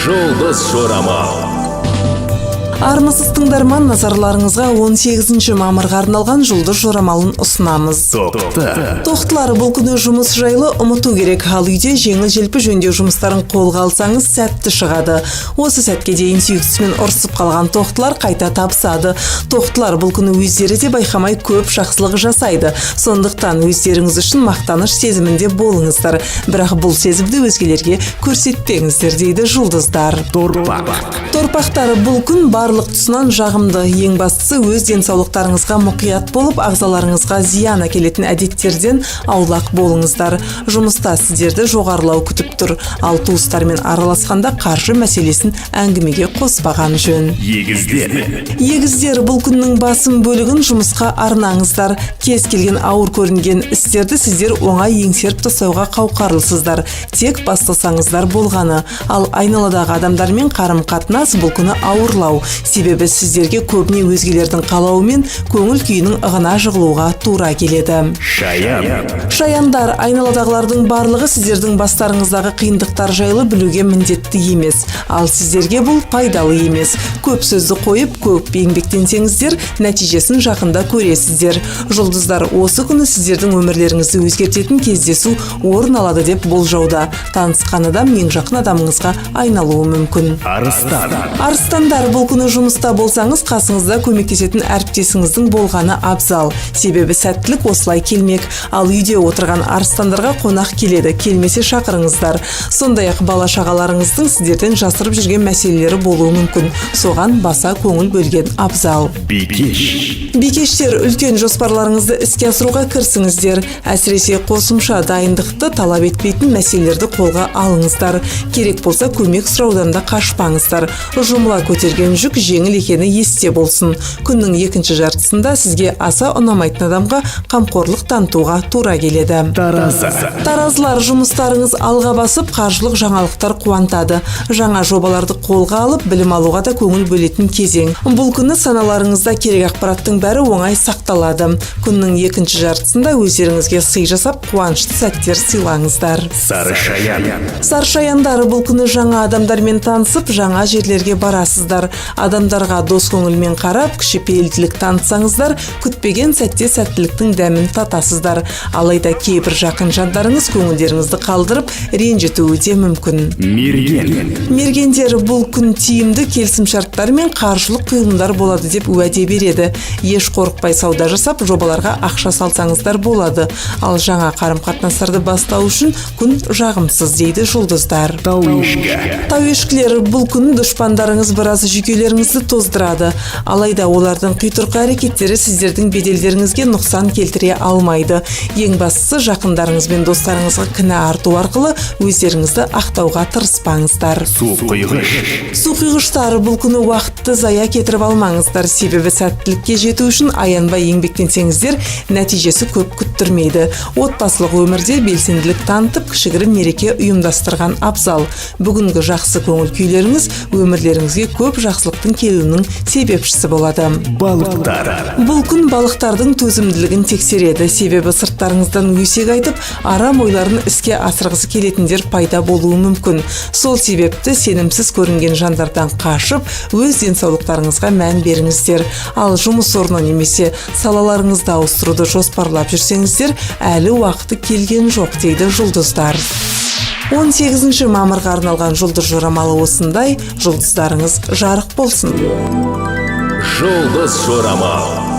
Жұлдыз жорамал. Армысыз, тыңдарман! Назарларыңызға 18 мамырға арналған жұлдыз жорамалын ұсынамыз. Тоқты. Тоқтылар, бұл күні жұмыс жайлы ұмыту керек. Ал үйде жеңіл желпі жөндеу жұмыстарын қолға алсаңыз, сәтті шығады. Осы сәтке дейін сүйіктісімен ұрысып қалған тоқтылар қайта табысады. Тоқтылар бұл күні өздері де байқамай көп жақсылық жасайды. Сондықтан өздеріңіз үшін мақтаныш сезімінде болыңыздар. Бірақ бұл сезімді өзгелерге көрсетпеңіздер, дейді жұлдыздар. Торпақ. Торпақтар, бұл күн барлық тұсынан жағымды. Ең бастысы, өз денсаулықтарыңызға мұқият болып, ағзаларыңызға зиян әкелетін әдеттерден аулақ болыңыздар. Жұмыста сіздерді жоғарылау күтіп тұр. Ал туыстармен араласқанда қаржы мәселесін әңгімеге қоспаған жөн. Егіздер. Егіздер, бұл күннің басым бөлігін жұмысқа арнаңыздар. Кез келген ауыр көрінген істерді сіздер оңай еңсеріп тастауға қауқарлысыздар. Тек бастасаңыздар болғаны. Ал айналадағы адамдармен қарым қатынас бұл күні ауырлау. Себебі сіздерге көбіне өзгелердің қалауымен көңіл күйінің ығына жығылуға тура келеді. Шаян. Шаяндар, айналадағылардың барлығы сіздердің бастарыңыздағы қиындықтар жайлы білуге міндетті емес. Ал сіздерге бұл пайдалы емес. Көп сөзді қойып, көп еңбектенсеңіздер, нәтижесін жақында көресіздер. Жұлдыздар осы күні сіздердің өмірлеріңізді өзгертетін кездесу орын алады деп болжауда. Танысқан адам ең жақын адамыңызға айналуы мүмкін. Арыстан. Арыстандар, бұл күні жұмыста болсаңыз, қасыңызда көмектесетін әріптесіңіздің болғаны абзал. Себебі сәттілік осылай келмек. Ал үйде отырған арыстандарға қонақ келеді, келмесе, шақырыңыздар. Сондай ақ бала шағаларыңыздың сіздерден жасырып жүрген мәселелері болуы мүмкін. Соған баса көңіл бөлген абзал. Бикеш. Бикештер, үлкен жоспарларыңызды іске асыруға кірісіңіздер. Әсіресе қосымша дайындықты талап етпейтін мәселелерді қолға алыңыздар. Керек болса, көмек сұраудан да қашпаңыздар. Жұмыла көтерген жүк жеңіл екені есте болсын. Күннің екінші жартысында сізге аса ұнамайтын адамға қамқорлық танытуға тура келеді. Таразы. Таразылар, жұмыстарыңыз алға басып, қаржылық жаңалықтар қуантады. Жаңа жобаларды қолға алып, білім алуға да көңіл бөлетін кезең. Бұл күні саналарыңызда керек ақпараттың бәрі оңай сақталады. Күннің екінші жартысында өздеріңізге сый жасап, қуанышты сәттер сыйлаңыздар. Сары шаян. Саршаяндар, бұл күні жаңа адамдармен танысып, жаңа жерлерге барасыздар. Адамдарға дос көңілмен қарап, кішіпейілділік танытсаңыздар, күтпеген сәтте сәттіліктің дәмін татасыздар. Алайда кейбір жақын жандарыңыз көңілдеріңізді қалдырып, ренжітуі де мүмкін. Мерген. Мергендер, бұл күн тиімді келісімшарттар мен қаржылық құйылымдар болады деп уәде береді. Еш қорықпай сауда жасап, жобаларға ақша салсаңыздар болады. Ал жаңа қарым қатынастарды бастау үшін күн жағымсыз, дейді жұлдыздар. Тау ешкі. Тау ешкілер, бұл күн дұшпандарыңыз біраз жүйкелеріңізді тоздырады. Алайда олардың құйтырқы әрекеттері сіздердің беделдеріңізге нұқсан келтіре алмайды. Ең бастысы, жақындарыңыз бен достарыңызға кінә арту арқылы өздеріңізді ақтауға тырыспаңыздар. Су құйғыш. Суқұйғыштар, бұл күні уақытты зая кетіріп алмаңыздар. Себебі сәттілікке жету үшін аянбай еңбектенсеңіздер, нәтижесі көп күттірмейді. Отбасылық өмірде белсенділік танытып, кішігірім мереке ұйымдастырған абзал. Бүгінгі жақсы көңіл күйлеріңіз өмірлеріңізге көп жақсылықтың келуінің себепшісі болады. Балықтар. Бұл күн балықтардың төзімділігін тексереді. Себебі сырттарыңыздан өсек айтып, арам ойларын іске асырғысы келетіндер пайда болуы мүмкін. Сол себепті сенімсіз көрінген жандардан қашып, өз денсаулықтарыңызға мән беріңіздер. Ал жұмыс орны немесе салаларыңызды ауыстыруды жоспарлап жүрсеңіздер, әлі уақыты келген жоқ, дейді жұлдыздар. 18 мамырға арналған жұлдыз жорамалы осындай. Жұлдыздарыңыз жарық болсын! Жұлдыз жорамал.